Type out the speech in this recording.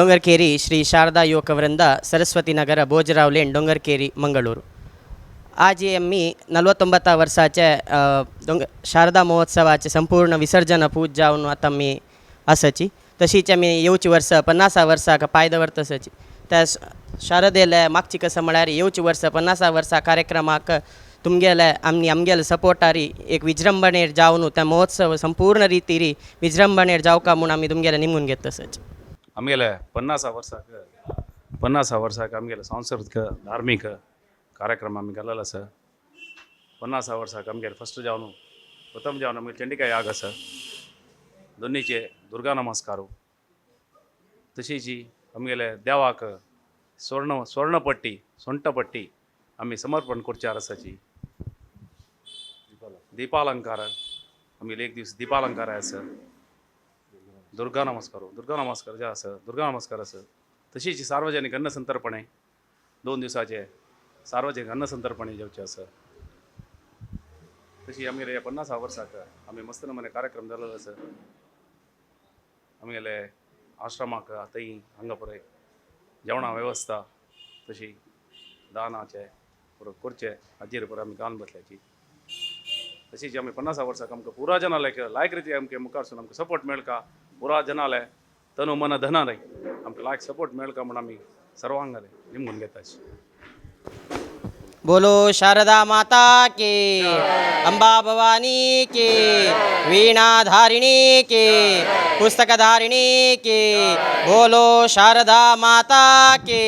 Dongarkeri Shri Sharada Yuvaka Vrinda, Saraswati Nagar, Bhojarao lane, Dongarkeri, Mangaluru. आज आमी 49 वर्साचे दोंग शारदा महोत्सवाचे संपूर्ण विसर्जन पूज जावन आतां आमी आसाची. तशीच आमी येवची वर्सा 50 वर्साक पांय दवरतसाची. त्या शारदेले मागची कसं म्हळ्यार येवची वर्सा 50 वर्सा कार्यक्रमाक तुमगेले आमी आमगेले सपोर्टारी एक विजृंभणेर जावन त्या महोत्सव संपूर्ण रितीरी विजृंभणेर जावका म्हूण आमी तुमगेले निमून घेत तसच. आमगेले 50 वर्साक आमगेले सांस्कृतीक धार्मीक कार्यक्रम आमी केलेलो आसा. 50 वर्साक आमगेले फस्ट जावन, प्रथम जावन आमगेले चंडिका याग आसा, दोनीचे दुर्गा नमस्कार, तशीच आमगेले देवाक स्वर्णपट्टी, सोंटपट्टी आमी समर्पण करचे आसाची. दीपालंकार, आमगेले एक दीस दीपालंकार आसा. दुर्गा नमस्कार, दुर्गा नमस्कार जे आसा, दुर्गा नमस्कार आसा. तशीच सार्वजनिक अन्नसंतर्पणे, 2 दिवसाचे सार्वजनिक अन्नसंतर्पणे जेवचे आसा. तशी आमगेले 50 वर्साक आमी मस्त नमुने कार्यक्रम जाल्लो आसा. आमगेले आश्रमाक थंय हांगा पुराय जेवणा वेवस्था तशी दानाचे पुरो करचे हाजेर पुरो आमी घालून बसल्याची. तशीच आमी 50 वर्साक आमकां पुरा जनाले लायक रिती आमकां मुखारसून आमकां सपोर्ट मेळका, पुरा जनाले तनु मन धनारे आमकां लायक सपोर्ट मेळका म्हूण आमी सर्वांगाले निमगून घेताची. बोलो शारदा माता के, अंबा भवानी के, वीणाधारिणी के, पुस्तकधारिणी के, बोलो शारदा माता के.